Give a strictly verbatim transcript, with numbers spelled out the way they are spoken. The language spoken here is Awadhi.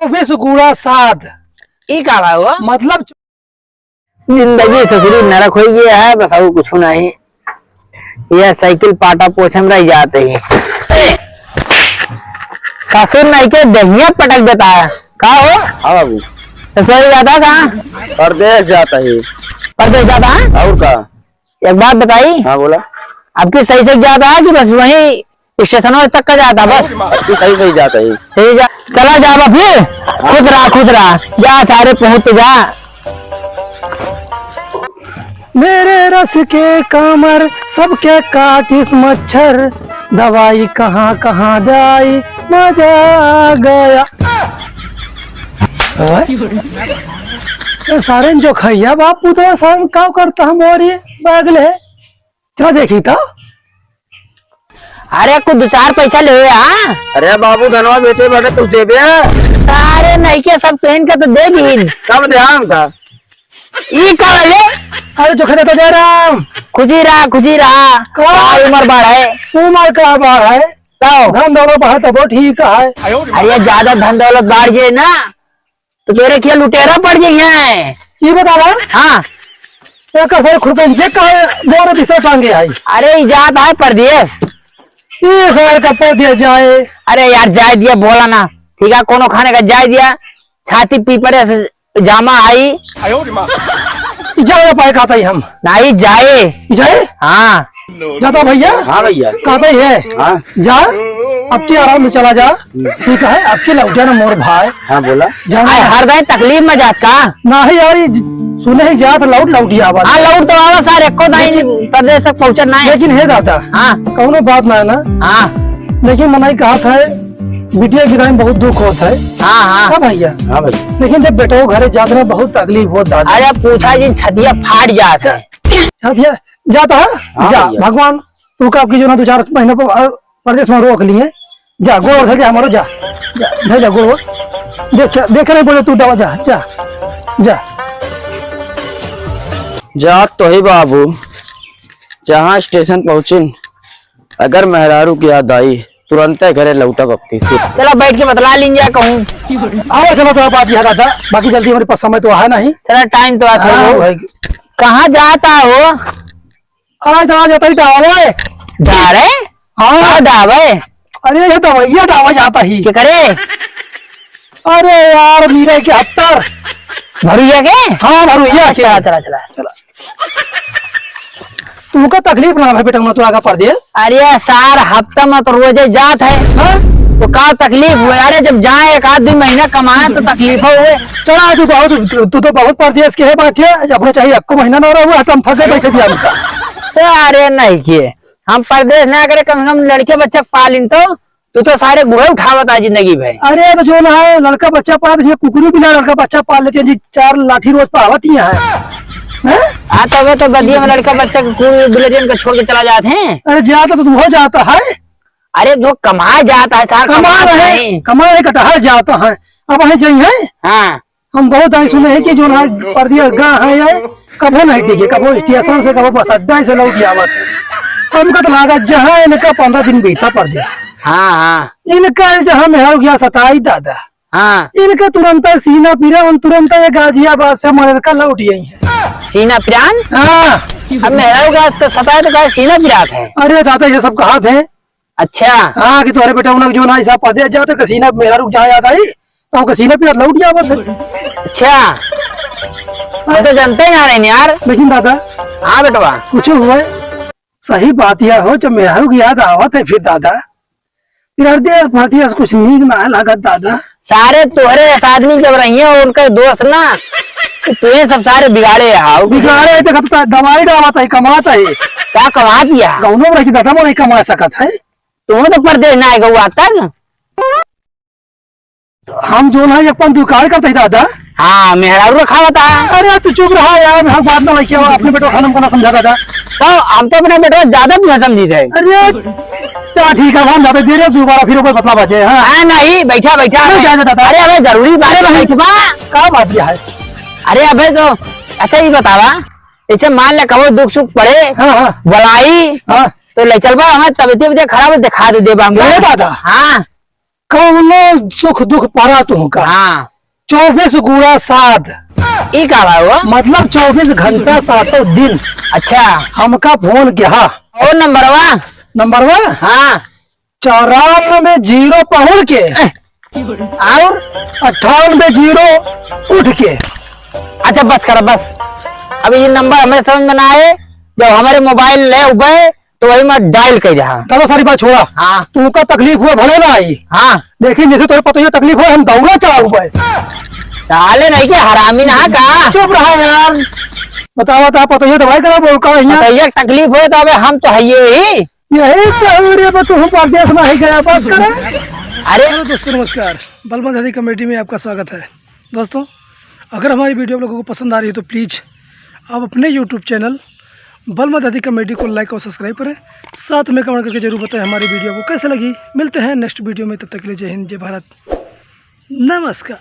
चउबीस गुणा सात। ई का बा हो? मतलब जिंदगी ससुरी नरक होइ गया है, बस और कुछ नहीं। यह साइकिल पाटा पोछे में रह जाते ही। ससुर नहीं के दहिया पटक देता है। का हो? हाँ बाबू। तो सही जाता कहाँ? परदेस जाता ही। परदेस जाता है? और का? एक बात बताई। हाँ, बोला। अब की सही से जाता है कि बस वहीं स्टेशन तक का जाता बस? अब की सही सही जाता ही। सही जा, चला जाबा फिर। खुश रहा, खुश रहा। जा सारे पहुँच तो जा। मेरे रस के कामर सबके काटिस मच्छर, दवाई कहाँ कहाँ जाई, मजा आ गया। ओए? ए, सारे जो खैया बाप पुतवा सारे का करता हम और ये बैग ले। चला देखी तो। अरे कुछ दो चार पैसा ले आ। अरे बाबू धनवा बेचे बटे कुछ देबे। सारे नहीं के सब तो इनका तो दे दी। कब दे हम का? ई का ले? अरे जो खरीदा तो जय राम। खुशी रहा, खुशी रहा। का? का उम्र बढ़े? उम्र का बढ़े? तो? धन दौलत बढ़े तब ठीक है। अरे ज्यादा धन दौलत बढ़ जाए ना तो तोरे क्या लुटेरा पड़ जाइए। ये बतावा। हाँ। एक सारे खुरपन जे का बोरा बिस्तर टांगे आई। अरे ई जात है परदेस। ये सारे का परदेस जाए। अरे यार जाए दिया बोला ना। ठीक है कोनो खाने का जाए दिया। छाती पीपरे से जामा आई। ई जाए ना पाए कहता ही हम। नहीं जाए। ई जाए? हाँ। जाता भैया? हाँ भैया। कहता ही है। हाँ। जा, अब की आराम में चला जा। ठीक है, अब की लौटिया ना मोर भाई। हाँ बोला। जाना अरे है। हर दाई तकलीफ में जात का? नहीं यार, ये ज-, सुने ही जात लौट लौट ही आवा। हाँ लौट तो आवा सारे, एको दाई लेकिन परदेस तक पहुँचत ना है। लेकिन हे दादा, हाँ। कौनो बात ना है ना। हाँ। लेकिन मनाई कहा था, बिटिया गिराई में बहुत दुख होत है। हाँ, हाँ। हाँ भैया। हाँ भैया। लेकिन जब बेटो घरे जात ना बहुत तकलीफ होत दादा। अरे पूछा जी छतिया फाट जात है। छतिया जाता है? हाँ जा भैया। भगवान तू का आपकी जो ना दो चार महीना पर, अ, परदेस में रोक लिए। जा गोड़ धर जा हमारो जा। जा, धर जा गोड़। देख, देख नहीं बोले तू डवा जा, जा, जा। जात तो ही बाबू, जहाँ स्टेशन पहुँचिन अगर मेहरारू की याद आई, तुरंते घरे लौटब अब की फिर। चला बैठ के बतला लीन जा कहूँ। आवा चला तो बात यह दादा, बाकी जल्दी हमारे पास समय तो है नहीं। चला टाइम तो आता हाँ है। भाई। कहाँ जाता हो? अरे चला जाता ही डावे। डावे? हाँ। का डावे? अरे ये दवाइया डावा जाता ही। के करे? अरे यार मीरे के हत्तर। भरुइया के? हाँ भरुइया के। चला, चला, चला। चला। तुमका तकलीफ ना भाई बेटा, मैं तो आगा परदेस। अरे सार, हफ्ता में तो रोजे जात है। हाँ? तो का तकलीफ हुआ? अरे जब जाए एक आध दो महीना कमाए तो तकलीफ हुए। चला, तू बहुत, तू तो बहुत परदेस के है बात है, अपने चाहे एको महीना ना रहो, हम थक गए बैठे थे हमका। तो अरे नहीं किए, हम परदेस ना करे, कम से कम लड़के बच्चा पालिन तो। तू तो सारे गुहे उठावत आ जिंदगी भर। अरे तो जो ना है, लड़का बच्चा पालत है, कुकुर भी ना लड़का बच्चा पाल लेते हैं जी, चार लाठी रोज पावत ही है। हैं? आ तबे तो बदिया में लड़का बच्चा के कुकुर बिलरियन के छोड़ के चला जात है। अरे जाता तो तू हो जाता है। अरे जो कमाए जाता है सार, कमा कमाता रहे, है। कमाए कटहर जाता है। अब वहीं जाई है। हाँ। हम बहुत आई सुने हैं कि जो ना परदेस गा है ये, कबो नहीं टिके, कबो स्टेशन से, कबो बस अड्डा से लौट आवत है। हमका तो लागा जहाँ इनका पन्द्रह दिन बीता परदेस। हाँ, हाँ। इनका जहाँ मेहरारू गया सताई दादा। हाँ। इनका तुरंत सीना पिरान, तुरंत ये गाजियाबाद से अमेरिका लौट आई है। सीना पिरान? हाँ। अब मेहरारू का तो सताए तो का सीना पिरात है। अरे दादा ये सब कहा थे। अच्छा। हाँ, कि तोहरे बेटा उन्हें जो ना हिसाब पदे जाते, कसीना मेहरारू जहाँ याद आई, तो हम कसीना पे लौट जावत है। अच्छा। हम तो जानते ही ना रहे यार। लेकिन दादा। हाँ बेटवा। कुछ हुआ है? सही बात यह हो, जब मेहरारू की याद आवत है फिर दादा, फिर हर दे भातिया से कुछ नीक ना है लागत दादा। सारे तोहरे ऐसा आदमी जब रही है, उनका दोस्त ना, तो तुहे सब सारे बिगाड़े आओ। बिगाड़े है, देखा तो दवाई डालत है, कमात है। का कमात या? गौनो में रह के दादा मोरे कमा सकत है। तू तो परदेस ना आए गौआ तक। हम जो ना अपन दुकान करते ही दादा। हाँ, मेहरारू रखा होता है। अरे तू चुप रहा यार, हम बात ना लेके आओ, अपने बेटो खाना हमको ना समझा दादा। तो हम तो अपने बेटो ज्यादा तुझे समझी थे। अरे चल ठीक है, हम जाते देर है, दोबारा फिर कोई बतला बचे, हाँ। हाँ, नहीं, बैठा, बैठा। अरे जा, जा, दादा। अरे, अबे जरूरी बात अरे है, नहीं। बैठबा। का बात यह है? अरे अबे तो, अच्छा ये बतावा, जैसे मान ले कहो दुख सुख पड़े, हाँ, हाँ। बुलाई, हाँ। तो ले चलबा, हमारे तबियत, तबियत खराब है, दिखा दे देबा हमको। ए दादा। हाँ। कौनो सुख दुख परा तुहका। हाँ। चौबीस गुणा सात। ई का बा वो? मतलब चौबीस घंटा सातों दिन। अच्छा। हमका फोन किया। और नंबरवा? नंबरवा? हाँ। चौरानबे जीरो पहुड़ के। और? अट्ठानबे जीरो उठ के। अच्छा, बस कर, बस। अब ये नंबर हमरे समझ में ना आए। जब हमरे मोबाइल ले उबे, तो वही में डायल कर दे। हाँ। चलो, सारी बात छोड़ा। हाँ। तुहका तकलीफ हुआ, भले ना आई। हाँ। लेकिन जैसे तोरे पतोहिया तकलीफ हो, हम दौरा चला उबे। साले नहीं के हरामी ना का? चुप रहा यार। बतावा, ता पतोहिया दवाई करा, बोल का हियाँ? पतोहिया के तकलीफ हो तो अबे हम तो हइये ही। यही सहूरे पर तू परदेस में ही गया, बस करे। अरे। हेलो दोस्तों, नमस्कार। बलमा दादी कॉमेडी में आपका स्वागत है। दोस्तों, अगर हमारी वीडियो आप लोगों को पसंद आ रही है तो प्लीज आप अपने YouTube चैनल बलमा दादी कॉमेडी को लाइक और सब्सक्राइब करें। साथ में कमेंट करके जरूर बताएं हमारी वीडियो को कैसे लगी। मिलते हैं नेक्स्ट वीडियो में, तब तक के लिए जय हिंद, जय भारत, नमस्कार।